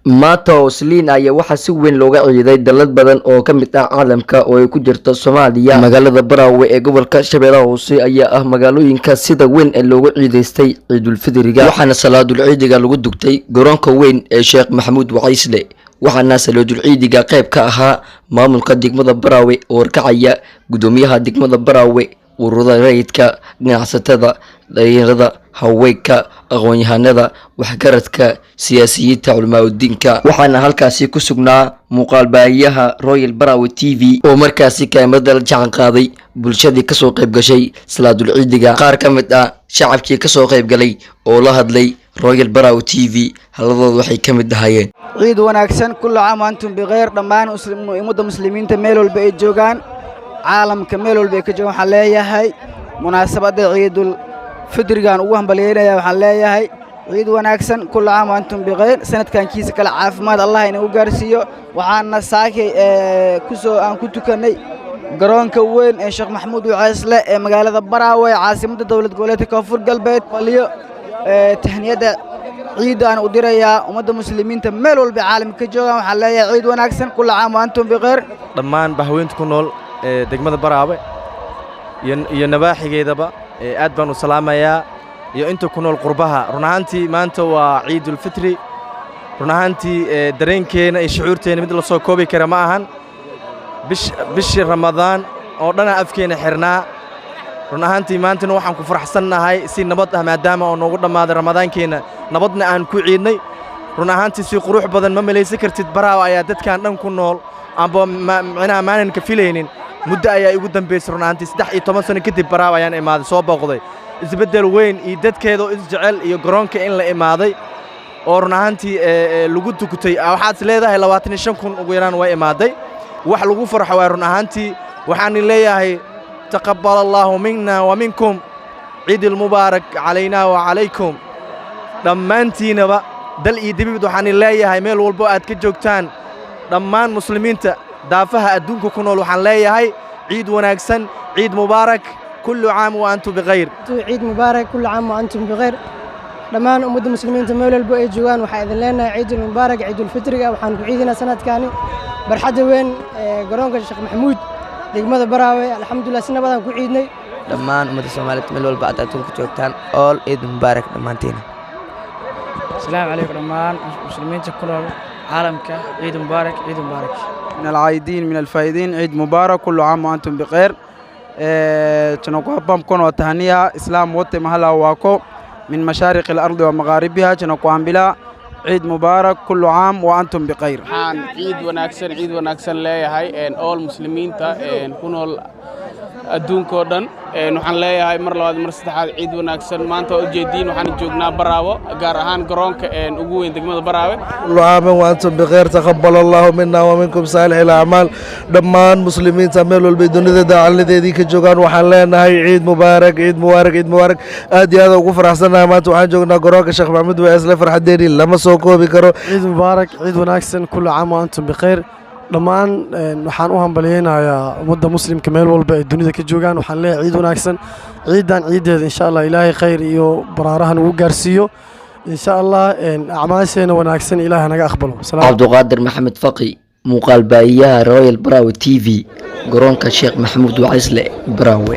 Maanta oo Isniin ayaa waxaa si weyn looga ciiday dalal badan oo ka mid ah caalamka oo ay ku jirto Soomaaliya. Magaalada Baraawe ee gobolka Shabeellaha Hoose ayaa ah magaalooyinka sida weyn ee loogu ciidaystay Ciidulfidriga, waxaana salaadul ciidiga lagu dugtay garoonka weyn ee Sheekh Maxamuud Wacaysle. Waxaana salaadul ciidiga qayb ka ahaa maamulka degmada Baraawe oo horkacaya gudoomiyaha degmada Baraawe, ururada rayidka, ganacsatada, dhalinyarada, haweenka, aqoon-yahanada, waxgaradka, siyaasiyiinta, culimaadudiinka. Waxaana halkaasi ku sugnaa muuqaal baahiyaha Royal Barawe TV oo markaasi kaamirada la jacan qaaday bulshadii kasoo qayb gashay salaadul ciidiga. Qaar ka mid ah shacabkii kasoo qayb galay oo la hadlay Royal Barawe TV, hadalladooda waxay ka mid ahaayeen: Ciid wanaagsan, كل عام وأنتم بخير. Dhammaan ummadda muslimiinta meel walba ay joogaan, caalamka meel walba ay ka joogaan, waxaan leeyahay munaasabadda ciidul fidrigaan ugu hambalyeynaya. Waxaan leeyahay ciid wanaagsan, كل عام وأنتم بخير. Sanadkan kiisa kale caafimaad Allah inagu gaarsiiyo. Waxaana saakay kusoo aan ku tukannay garoonka weyn ee Sheekh Maxamuud Waceysle ee magaalada Baraawe, caasimadda Dowlad Goboleedka Koonfur Galbeed. Baliyo tahniyadda ciidaan u dirayaa ummadda muslimiinta meel walba caalamka ka joogaan. Waxaan leeyahay ciid wanaagsan, كل عام وأنتم بخير. Dhammaan bahweynta ku nool ee degmada Baraawe iyo nabaaxigeedaba aad baan u salaamayaa, iyo inta ku nool qurbaha. Run ahaantii maanta waa ciidulfitri. Run ahaantii dareenkeenna iyo shucuurteenna mid la soo koobi kara ma ahan. Bishii Ramadaan oo dhanaa afkeenna xirnaa. Run ahaantii maantana waxaan ku faraxsannahay si nabad ah maadaama oo noogu dhammaaday ramadaankeenna, nabadna aan ku ciidnay. Run ahaantii si qurux badan ma malaysan kartid. Baraawe ayaa dadkan dhan ku nool amba micnaha maanan ka filaynin. Muddo ayaa igu dambaysay, run ahaantii 13 sano kadib Baraawe ayaan imaaday, soo booqday. Isbeddel weyn iyo dadkeeda oo isjecel iyo garoonka in la imaaday oo run ahaantii lagu tukutay, waxaad is leedahay 25,000 ugu yaraan way imaaday. Wax lagu farxo waay run ahaantii. Waxaan leeyahay تقبل الله منا ومنكم، عيد المبارك علينا وعليكم. Dhammaantiinaba dal iyo dibid waxaan leeyahay meel walbo aad ka joogtaan, dhammaan muslimiinta daafaha adduunka ku nool, waxaan leeyahay ciid wanaagsan, ciid mubaarak، كل عام وأنتم بخير. ciid mubaarak، كل عام وأنتم بخير. Dhammaan ummadda muslimiinta meel walbo ay joogaan waxaa idin leenahay ciidul mubaarak. Ciidulfitriga waxaan ku ciidinaa sanadkaani barxadda weyn ee garoonka Sheekh Maxamuud, degmada Baraawe. Alxamdulilah, si nabadaan ku ciidnay. Dhammaan ummadda Soomaaliyeed meel walba aad adduunka joogtaan, all ciid mubaarak dhammaantiina. Asalaamu calaykum dhammaan muslimiinta ku nool caalamka, ciid mubaarak, ciid mubaarak. من العايدين من الفائزين، عيد مبارك، كل عام وأنتم بخير. Tunakuwapa mkono wa tahania Islamu wote mahala wako من مشارق الأرض ومغاربها. Tunakuambia عيد مبارك، كل عام وأنتم بخير. Waxaan ciid wanaagsan, ciid wanaagsan leeyahay all muslimiinta ku nool adduunka oo dhan. Waxaan leeyahay mar labaad, mar saddexaad, ciid wanaagsan. Maanta waa ujeediin, waxaan joognaa Baraawo, gaar ahaan garoonka ugu weyn degmada Baraawe. كل عام وأنتم بخير، تقبل الله منا ومنكم صالح الأعمال. Dhammaan muslimiinta meel walbay dunida dacaladeedii ka joogaan waxaan leenahay ciid mubaarak, ciid mubaarak, ciid mubaarak. Aad iyo aad ugu faraxsanahay. Maanta waxaan joognaa garoonka Sheekh Maxamuud Waceysle, farxadeeni lama soo koobi karo. Ciid mubaarak, ciid wanaagsan، كل عام وأنتم بخير. Dhammaan waxaan u hambalyeynayaa ummadda muslimka meel walba ay dunida ka joogaan. Waxaan leeyahay ciid wanaagsan. Ciidan ciiddeeda insha Allah Ilaahay khayr iyo baraarahan ugu gaarsiiyo insha Allah. Acmaasheena wanaagsan Ilaahay naga aqbalo. Cabduqaadir Maxamed Faqi, muuqaal baahiyaha Royal Barawe TV, garoonka Sheekh Maxamuud Wacaysle, Baraawe.